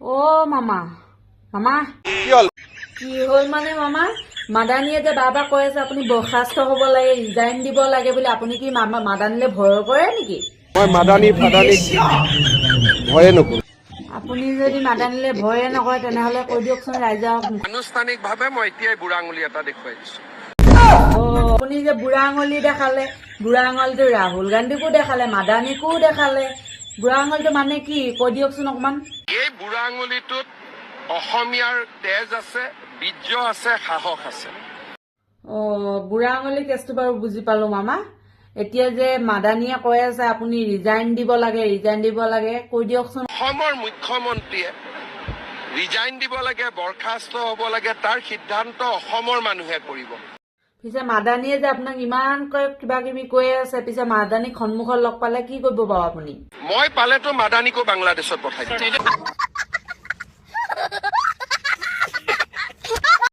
অ' মামা, মামা। কি হ'ল? কি হ'ল মানে মামা, মাদানীয়ে যে বাৰ বাৰ কৈ আছে আপুনি বৰ্খাস্ত হ'ব লাগে, ৰিজাইন দিব লাগে বুলি, আপুনি কি মামা মাদানীলে ভয় কৰে নেকি? মই মাদানী ফাদানীক ভয়ে নকৰোঁ। আপুনি যদি মাদানীলে ভয়ে নকৰে, তেনেহ'লে কৈ দিয়কচোন ৰাইজক। আনুষ্ঠানিকভাৱে মই এতিয়াই বুঢ়া আঙুলি এটা দেখুৱাই দিছো। অ', আপুনি যে বুঢ়া আঙুলি দেখালে, বুঢ়া আঙুলিটো ৰাহুল গান্ধীকো দেখালে, মাদানীকো দেখালে। বুঢ়া আঙুলিটো মানে কি, কৈ দিয়কচোন অকমান। এই বুঢ়া আঙুলিটোত অসমীয়াৰ তেজ আছে, বীৰ্য আছে, সাহস আছে। অ, বুঢ়া আঙুলি কেছটো বাৰু বুজি পালো মামা। এতিয়া যে মাদানীয়ে কৈ আছে আপুনি ৰিজাইন দিব লাগে, ৰিজাইন দিব লাগে, কৈ দিয়কচোন। অসমৰ মুখ্যমন্ত্ৰীয়ে ৰিজাইন দিব লাগে, বৰ্খাস্ত হ'ব লাগে, তাৰ সিদ্ধান্ত অসমৰ মানুহে কৰিব। পিছে মাদানীয়ে যে আপোনাক ইমানকৈ কিবা কিবি কৈ আছে, পিছে মাদানীক সন্মুখত লগ পালে কি কৰিব বাৰু আপুনি? মই পালেতো মাদানীকো বাংলাদেশত পঠাই দিম।